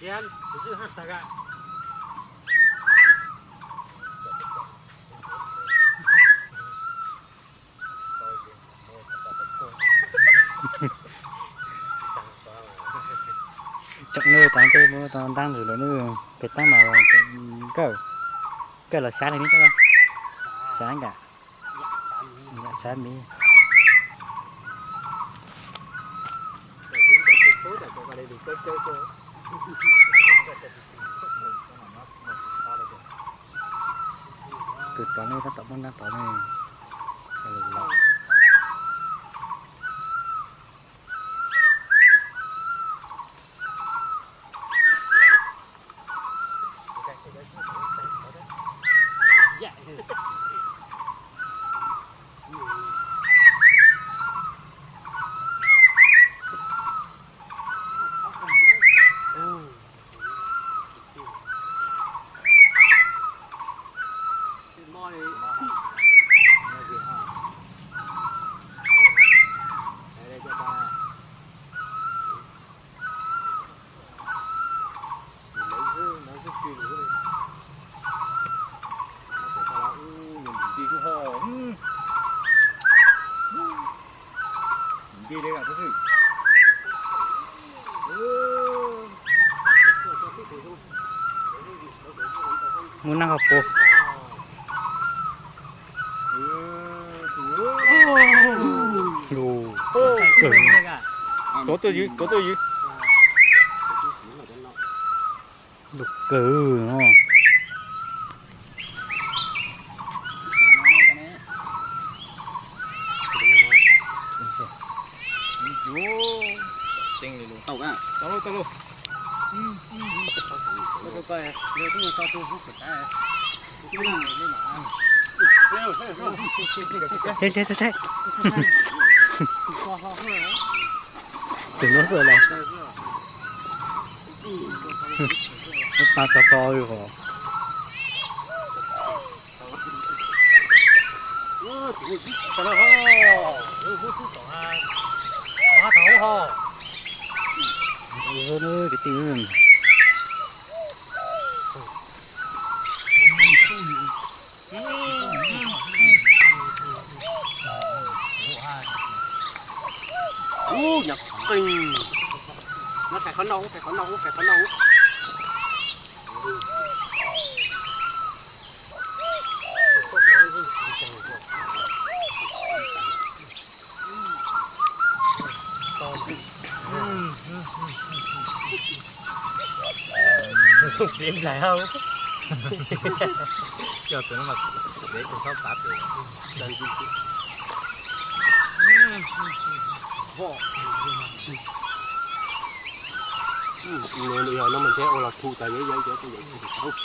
Tsoom nwj tau tej muab tau ntab lwm lawm nwj, pem tab mas kawg, kawg los sab li neb, sab nkaus, sab miv. Kws tod ne tab tom muaj ntab tod ne. Muaj nab ho puas. Tuav tuaj ywg, tuav tuaj ywg. Lug kawg no. Tau, tau lug. Saib, saib, saib. Tus no xwb las. Muab pab tso tso li os. Zoo kwv tij. Ub, nyuam qees. Muab qhais qhov no, muab qhais qhov no, muab qhais qhov no. Cog tus no mas dev tus txhob pav pem. Nws yog no mas ntshe ua los thu tas yov yov yov yov.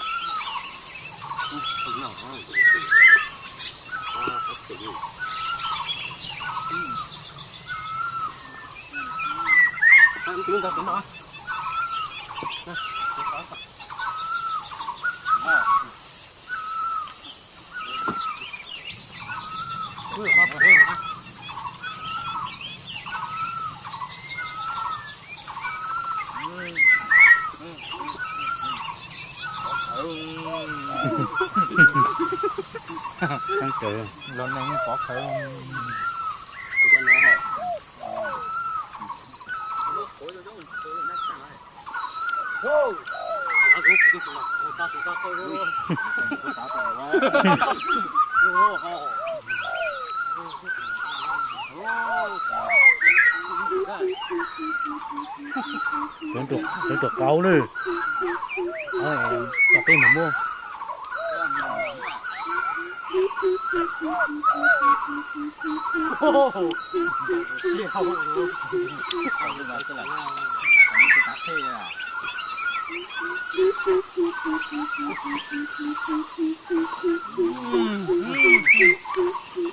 Los neeg pov khawv. Cov tuam qaub lawm. Cov peb mus muab.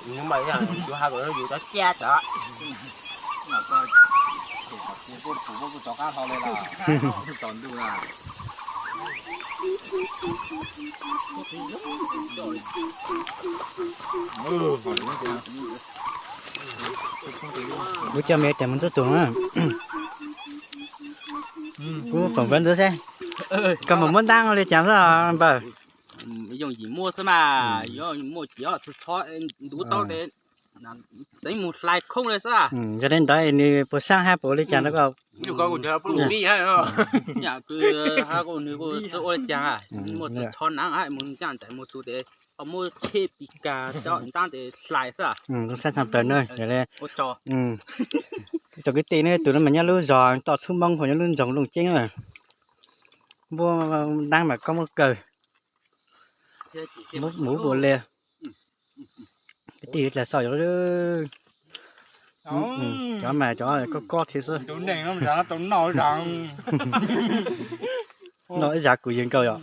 Nws mas yog tus ha kom yus cov cia tod. Tus pum pum kuj rov qab hlo li los, tus tom ntuj na. Kuv coj me tes mus ntxub tus na. Kuv foom koj ntxub seb. Koj mus muab ntaab ua li cas xwb npawg? Yooj yim muaj xwb mas, muaj ces txhob ntub tau ces teeb mus hlais khooj li xwb. Yog li ntawd nws puas saab hab puas ua li cas no koj? Nws kuj txhob naav, mus ncaaj ntais mus tu ces ho muab tsheb pis kas coj ntaab ces hlais xwb. Saab tshaj plaws na. Tsoom kwv tij ne, tus no mas nyob lub zos toj txhub moob hauv nyob lub nroog Looj Ceeb na. Npuab ntaab mas koj muab kawg, muab mus ua li. Kwv tij dlaag xaus yuav, cov mas cov kob kob thiab xwb. Noj ib zag kuv yeej nkaus yom.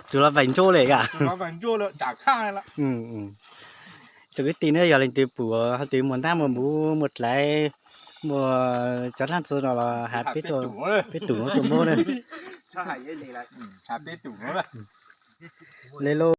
Tsuas los vaim ntsuab li a. Tsoom kwv tij ne, yog leej twg pum hov twg muaj ntaab muaj npuv muaj dlaiv, muaj cov dlaab tsi no los has peb tug, peb tug no tuaj muab na. Li lub